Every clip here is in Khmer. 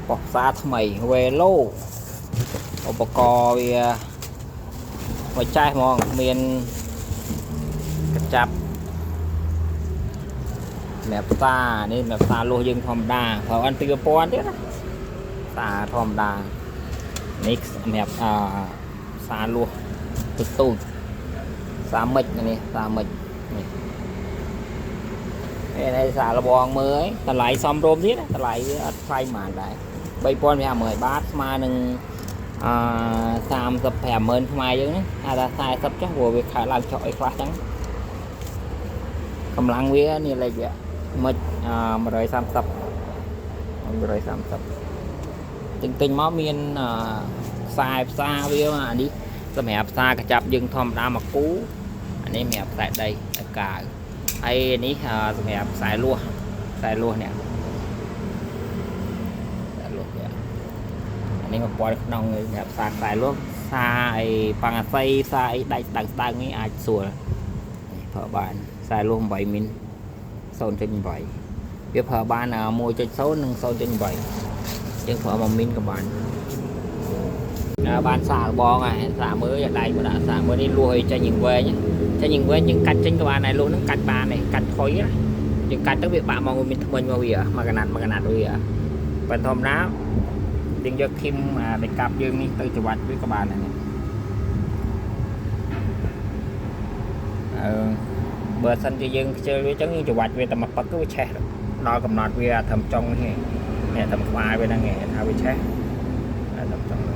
បោះផ្សារថ្មីវេឡូឧបករណ៍វាមកចេះហ្មងមានកញ្ចាប់សម្រាប់ផ្សារនេះសម្រាប់ផ្សារលួសយើងធម្មតាប្រើអន2000ទៀតណាផ្សារធម្មតានេះសម្រាប់អផ្សារលួសទូចទូចផ្សារមិចនេះផ្សារមិចនេះនេះនេះសារលបងមើលឯងតម្លៃសមរម្យទៀតណាតម្លៃវាអត់ថ្លៃប៉ុន្មានដែរ3500បាតស្មើនឹងអឺ350,000ខ្មែរយើងហ្នឹងហៅថា40ចុះព្រោះវាខើឡើងចុះអីខ្លះចឹងកម្លាំងវានេះលេខវាមិចអ130 130ទិញទិញមកមានអខ្សែផ្សារវាអានេះសម្រាប់ផ្សារកញ្ចាប់យើងធម្មតាមកគូអានេះសម្រាប់ខ្សែដីតែកាវហើយនេះសម្រាប់ខ្សែលួសខ្សែលួសនេះខ្សែលួសវាអានេះ1000ក្នុងសម្រាប់ផ្សារខ្សែលួសផ្សារអីប៉ាំងអាស័យផ្សារអីដាច់ស្ដើងស្ដើងនេះអាចស្រួលនេះប្រើបានខ្សែលួស8មីន0.8វាប្រើបាន1.0និង0.8យើងប្រើ1មីនក៏បានបានសាកល្បងហើយសាកមើលយកដៃមកដាក់សាកមើលនេះលួសឲ្យចេញយ៉ាងវែងចេញយ៉ាងវែងយើងកាត់ចេញក៏បានដែរលួសហ្នឹងកាត់បានដែរកាត់ថុយណាយើងកាត់ទៅវាបាក់មកវាមានធ្មេញមកវាមកកណាត់មកកណាត់វាប៉ុន្តែធម្មតាយើងយកឃីមអាដែលកាប់យើងនេះទៅច្រវាច់វាក៏បានដែរនេះអឺបើសិនជាយើងខ្ជិលវាចឹងយើងច្រវាច់វាតែមួយពឹកទៅវាឆេះដល់កំណត់វាត្រឹមចុងនេះនេះត្រឹមក្បាលវាហ្នឹងឯងថាវាឆេះត្រឹមចុងនេះ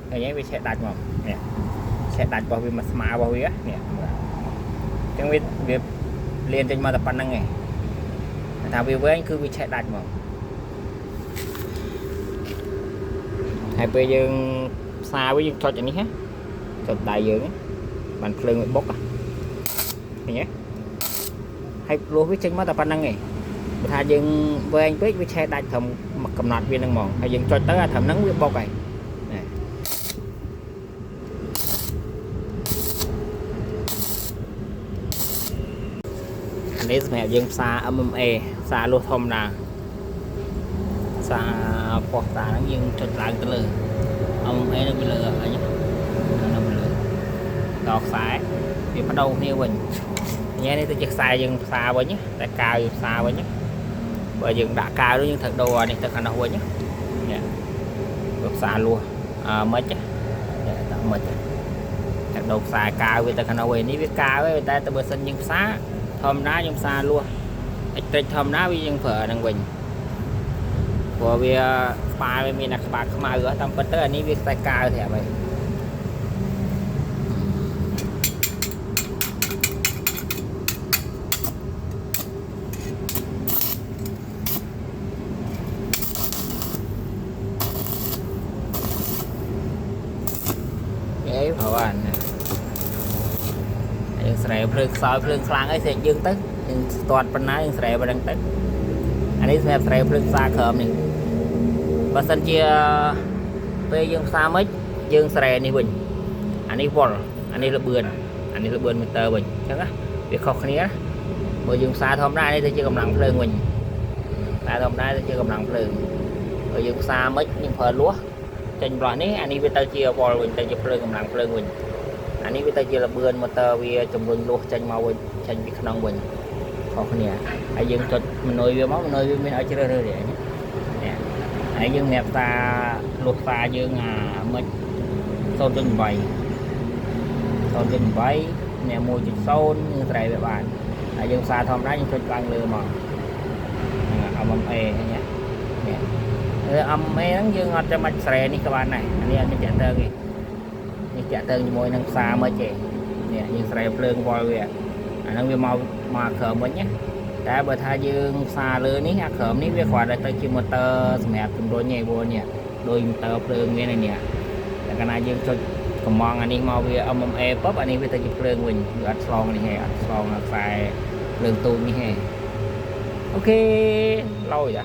ឃើញវាឆេះដាច់មកនេះឆេះដាច់របស់វាមកស្មើរបស់វានេះមើលអញ្ចឹងវាវាលៀនចេញមកតែប៉ុណ្្នឹងឯងថាវាវែងគឺវាឆេះដាច់មកហើយពេលយើងផ្សារវាយើងចុចអានេះណាចុចដៃយើងបានភ្លើងវាបុកឃើញទេហើយលួសវាចេញមកតែប៉ុណ្្នឹងឯងបើថាយើងវែងពេកវាឆេះដាច់ត្រឹមកំណត់វាហ្នឹងហ្មងហើយយើងចុចទៅអាត្រឹមហ្នឹងវាបុកហើយណានេះសម្រាប់យើងផ្សារ MMA ផ្សារលួសធម្មតាផ្សារប៉ុស្តិ៍តាហ្នឹងយើងចុចឡើងទៅលើ MMA នៅពីលើអញនៅពីលើដល់ខ្សែវាបដូរគ្នាវិញញ៉ែនេះទៅជាខ្សែយើងផ្សារវិញតែកាវយើងផ្សារវិញបើយើងដាក់កាវនោះយើងត្រូវដូរអានេះទៅខាងនោះវិញនេះវាផ្សារលួសអឺមិនដាក់មិនតែដូរខ្សែកាវវាទៅខាងនោះវិញនេះវាកាវឯងតែទៅបើសិនយើងផ្សារធម្មតាយើងផ្សារលួសអិចត្រិចធម្មតាវាយើងប្រើហ្នឹងវិញព្រោះវាក្បាលវាមានតែក្បាលខ្មៅតាមពិតទៅអានេះវាខ្សែកាវត្រាប់ហើយ អីប្រើបានយើងស្រែភ្លើងខ្សោយភ្លើងខ្លាំងអីស្រែកយើងទៅយើងស្ទាត់ប៉ុណ្ណាយើងស្រែប៉ុណ្ណឹងទៅអានេះសម្រាប់ស្រែភ្លើងផ្សារក្រោមនេះបើសិនជាពេលយើងផ្សារមិនយើងស្រែនេះវិញអានេះវល់អានេះលបឿនអានេះលបឿនមីទ័រវិញអញ្ចឹងណាវាខុសគ្នាបើយើងផ្សារធម្មតានេះទៅជាកម្លាំងភ្លើងវិញតែធម្មតាទៅជាកម្លាំងភ្លើងបើយើងផ្សារមិនយើងប្រើលួសចេញម្លោះនេះអានេះវាទៅជាវល់វិញទៅជាភ្លើងកម្លាំងភ្លើងវិញអានេះវាទៅជាលបឿនម៉ូទ័រវាជំរុញលួសចេញមកវិញចេញពីក្នុងវិញខុសគ្នាហើយយើងចុចម៉នុយវាមកម៉នុយវាមានឲ្យជ្រើសរើសនេះនេះហើយយើងសម្រាប់ផ្សារលួសផ្សារយើងអាមិន0.8 0.8នេះ1.0យើងស្រែវាបានហើយយើងផ្សារធម្មតាយើងចុចឡើងលើមក MMA នេះនេះ MMA ហ្នឹងយើងអត់ចាំបាច់ស្រែនេះក៏បានដែរអានេះអត់មានចាក់តើងទេនេះចាក់តើងជាមួយនឹងផ្សារមិនទេនេះយើងស្រែភ្លើងវល់វាអាហ្នឹងវាមកមកក្រោមវិញណាតែបើថាយើងផ្សារលើនេះអាក្រោមនេះវាគ្រាន់តែទៅជាម៉ូទ័រសម្រាប់ជំរុញឯងព្រោះនេះដោយម៉ូទ័រភ្លើងវានេះតែកាលណាយើងចុចកំងអានេះមកវា MMA ពប់អានេះវាទៅជាភ្លើងវិញវាអត់ឆ្លងនេះទេអត់ឆ្លងខ្សែភ្លើងទូចនេះទេអូខេឡយតា